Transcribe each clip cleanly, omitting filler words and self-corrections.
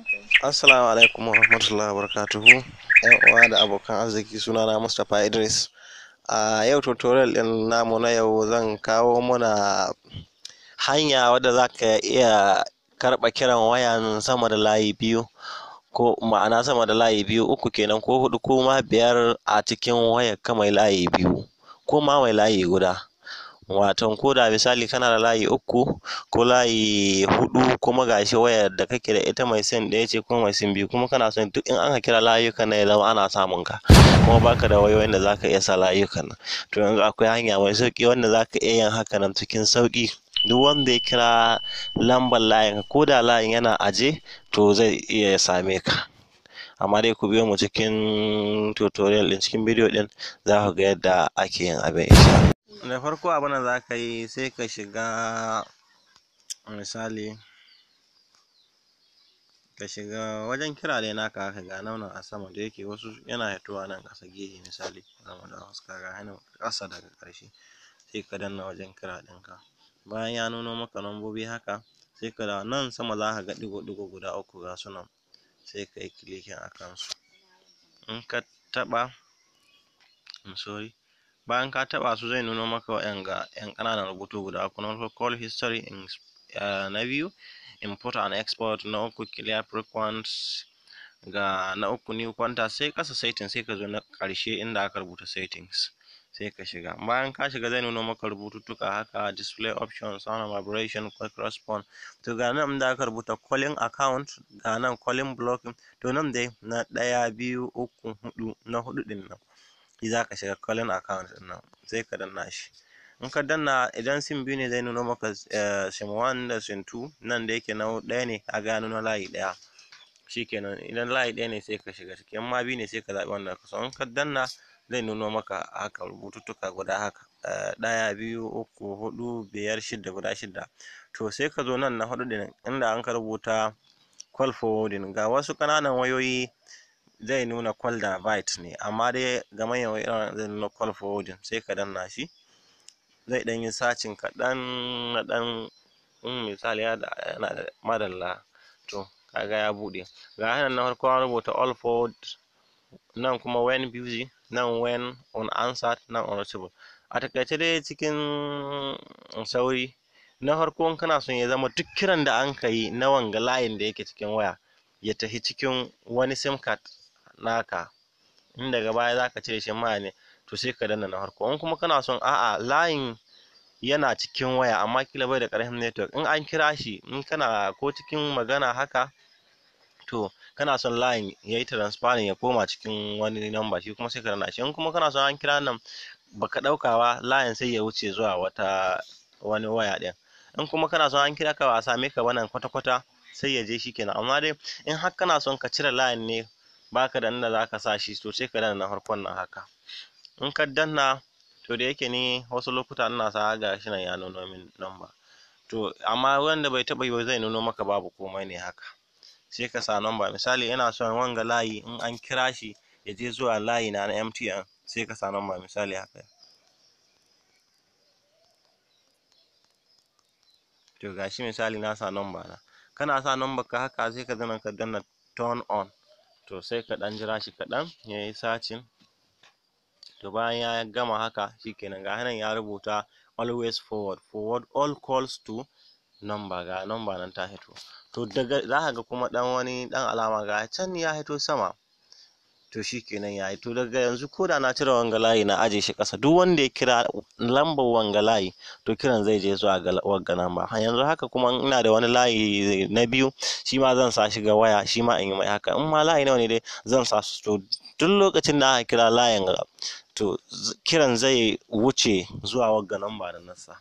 Assalamu alaikum warahmatullahi wabarakatuhu. ‘Yan uwa da abokan arziki, sunana Mustapha Idris. A yau tutorial ɗin namu na yau zan kawo muna hanya wadda za ka iya karɓa kiran wayan sama da layi biyu, ko ma'ana sama da layi biyu, uku kenan, ko huɗu, ko ma biyar a cikin wayarka mai layi biyu ko ma mai layi guda. Waton ko da misali kana da layi uku ko layi huɗu, kuma gashi wayar da kake da ita mai sim ɗaya ce ko mai sim biyu, kuma kana son duk in aka kira layukan nan ya zama ana samun ka, kuma baka da wayoyin da zaka iya sa layukan nan. To yanzu akwai hanya mai sauƙi wanda zaka iya yin haka nan cikin sauƙi. Duk wanda ya kira lambar layin, ko da layin yana aje, to zai iya ya same ka. Amma dai ku biyo mu cikin tutorial ɗin, cikin bidiyo ɗin za ku ga yadda ake yin abin, insha Allah. Da farko abin da za ka yi, sai ka shiga, misali ka shiga wajen kira dai naka haka, ga nan a sama, da yake wasu yana fitowa nan ƙasa gefe. Misali zamu dawo fuska, ga nan ƙasa daga ƙarshe, sai ka danna wajen kira ɗinka. Bayan ya nuno maka lambobi haka, sai ka dawo nan sama, za ka ga ɗigo-ɗigo guda uku, ga su nan, sai ka yi clicking a kansu. In ka taɓa, I'm sorry, bayan ka taɓa su, zai nuno maka waɗanga ƴan ƙananan rubutu guda uku. Na farko call history, na biyu import and export, na uku clear frequent, ga na uku new contact, sai ƙasa setting. Sai ka zo na ƙarshe inda aka rubuta settings, sai ka shiga. Bayan ka shiga, zai nuno maka rubututtuka haka: display options, sound and vibration, quick response. To ga nan inda aka rubuta calling account, ga nan calling blocking. To nan dai na ɗaya, biyu, uku, huɗu, na huɗu ɗin nan shi za ka shiga, calling account ɗin nan, sai ka danna shi. In ka danna, idan sim biyu ne, zai nuno maka sim 1 da sim 2. Nan da yake na ɗaya ne, kaga ya nuno layi ɗaya, shikenan. Idan layi ɗaya ne, sai ka shiga ciki. In ma biyu ne, sai ka zaɓi wanda ka so. In ka danna, zai nuno maka haka rubututtuka guda haka, ɗaya, biyu, uku, huɗu, biyar, shidda, guda shidda. To sai ka zo nan na huɗu ɗin inda an ka rubuta call forwarding. Ga wasu ƙananan wayoyi zai nuna call divert ne, amma dai ga manyan wayoyi zai nuna call forwarding. Sai ka danna shi, zai ɗan yi searching kaɗan na ɗan misali yana da madalla. To kaga ya buɗe, ga nan na farko an rubuta all forward, nan kuma when busy, nan when unanswered, nan unreachable. A taƙaice dai, cikin sauri, na farko in kana son ya zama duk kiran da an ka yi na wanga layin da yake cikin waya ya tafi cikin wani sim card naka, in daga baya za ka cire shi ma ne, to sai ka danna na farko. In kuma kana son a'a, layin yana cikin waya amma kila bai da ƙarfin network, in an kira shi, in kana ko cikin magana haka, to kana son layin ya yi transferring ya koma cikin wani number, shi kuma sai ka danna shi. In kuma kana son an kira nan baka ɗauka ba, layin sai ya wuce zuwa wata wani waya ɗin. In kuma kana son an kira ka ba a same ka ba nan kwata-kwata, sai ya je, shikenan. Amma dai in har kana son ka cire layin ne, baka da inda zaka sa shi, to sai ka danna na farkon nan haka. In ka danna, to da yake ni wasu lokuta ina sa, ga shi nan ya nuno min number. To amma wanda bai taɓa yi ba, zai nuno maka babu komai ne haka. Sai ka sa number. Misali ina son wanga layi in an kira shi ya je zuwa layi na na MTN, sai ka sa number, misali haka. To gashi misali na sa number na. Kana sa number ka haka, sai ka zo ka danna turn on. To sai ka ɗan jira shi kaɗan ya yi searching. To bayan ya gama haka, shikenan, ga nan ya rubuta always forward, forward all calls to number, ga number nan ta hito. To daga za ka ga kuma ɗan wani ɗan alama ga can ya hito sama. To shikenan ya yi. To daga yanzu, ko da na cire wanga layi na aje shi ƙasa, duk wanda ya kira lambar wanga layi, to kiran zai je zuwa ga wagga lamba. Yanzu haka kuma ina da wani layi na biyu, shi ma zan sa shi ga waya, shi ma in yi mai haka. In ma layi nawa ne dai zan sa su, to duk lokacin da aka kira layin, to kiran zai wuce zuwa wagga lamba da na sa.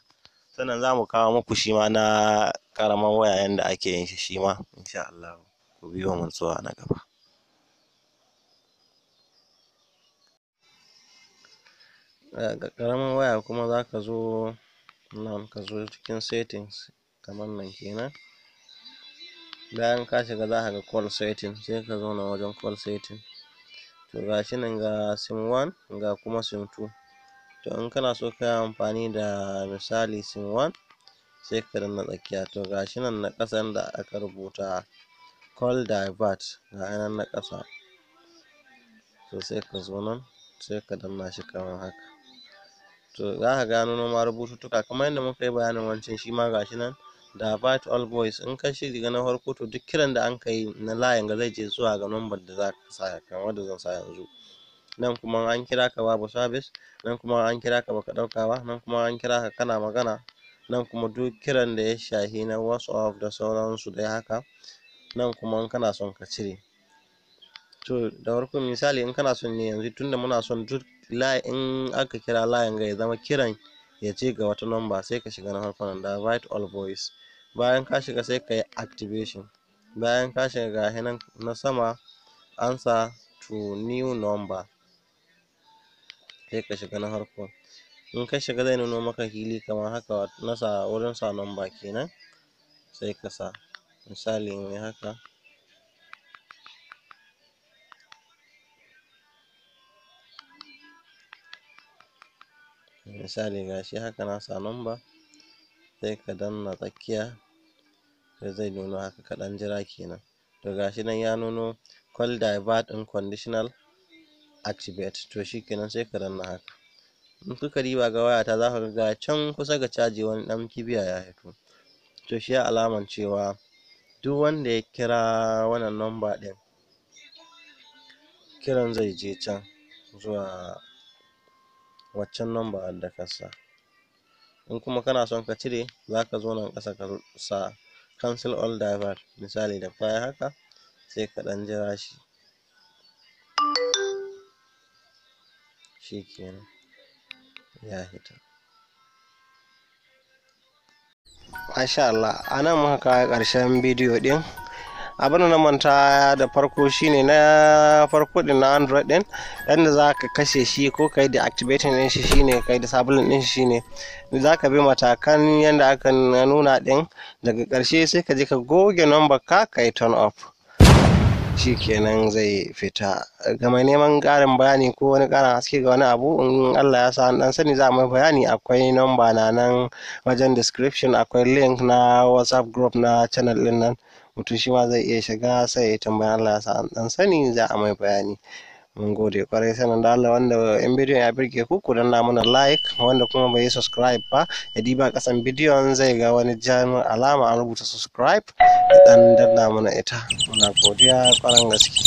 Sannan za mu kawo muku shi ma na ƙaramin waya yanda ake yin shi, shi ma insha Allahu. Ku biyo mu zuwa na gaba. Ga ƙaramin waya kuma, za ka zo nan, ka zo cikin settings kamar nan kenan. Bayan ka shiga, za ka ga call setting, sai ka zo nan wajen call setting. To ga shi nan, ga sim 1, ga kuma sim 2. To in kana so ka yi amfani da misali sim 1, sai ka danna tsakiya. To ga shi nan na ƙasan da aka rubuta Call divert, ga nan na ƙasa. To sai ka zo nan, sai ka danna shi kamar haka. To za ka ga nuno ma rubututtuka kamar yadda muka yi bayanin wancan, shi ma gashi nan, divert all voice. In ka shiga na farko, to duk kiran da an yi na layin ga zai je zuwa ga number da za ka sa, kamar wadda zan sa yanzu. Nan kuma an kira ka babu service, nan kuma an kira ka baka ɗauka ba, nan kuma an kira ka kana magana, nan kuma duk kiran da ya shahi na WhatsApp da sauransu dai haka. Nan kuma in kana son ka cire. To da farko, misali, in kana son ne yanzu, tunda muna son duk layi in aka kira layin ga ya zama kiran ya je ga wata number, sai ka shiga na farkon nan, divert all voice. Bayan ka shiga, sai ka yi activation. Bayan ka shiga, ga nan na sama answer to new number, sai ka shiga na farko. In ka shiga, zai nuno maka hili kamar haka, na sa wurin sa number kenan. Sai ka sa, misali, mai haka. Misali, gashi haka na sa number, sai ka danna tsakiya, sai zai nuno haka, ka ɗan jira kenan. To gashi nan ya nuno call divert unconditional activate. To shikenan, sai ka danna haka. In kuka diba ga wayata, za ka ga can kusa ga caji wani ɗan kibiya ya fito. To shi alaman cewa duk wanda ya kira wannan number ɗin, kiran zai je can zuwa waccan number da ka sa. In kuma kana son ka cire, za ka zo nan ƙasa ka sa cancel all divert. Misali, da ka yi haka, sai ka ɗan jira shi, shikenan ya fita. Masha Allah, a nan muka kawo ƙarshen bidiyo ɗin. Abin da na manta da farko shine na farko ɗin na Android ɗin, yadda za ka kashe shi ko ka yi deactivating ɗin shi, shine ka yi disabling ɗin shi, shine za ka bi matakan yadda aka nuna ɗin. Daga ƙarshe sai ka je ka goge number ka, ka yi turn off, shikenan zai fita. Ga mai neman ƙarin bayani ko wani ƙarin haske ga wani abu, in Allah ya sa an ɗan sani, za a mai bayani. Akwai number na nan wajen description, akwai link na WhatsApp group na channel ɗin nan, mutum shi ma zai iya shiga sai ya tambaya. Allah ya sa an ɗan sani, za a mai bayani. Mun gode kwarai. Sannan da Allah, wanda in bidiyon ya birge ku, ku danna mana like. Wanda kuma bai yi subscribe ba, ya diba kasan bidiyon, zai ga wani jan alama an rubuta subscribe, ya dan danna mana ita. Muna godiya kwaran gaske.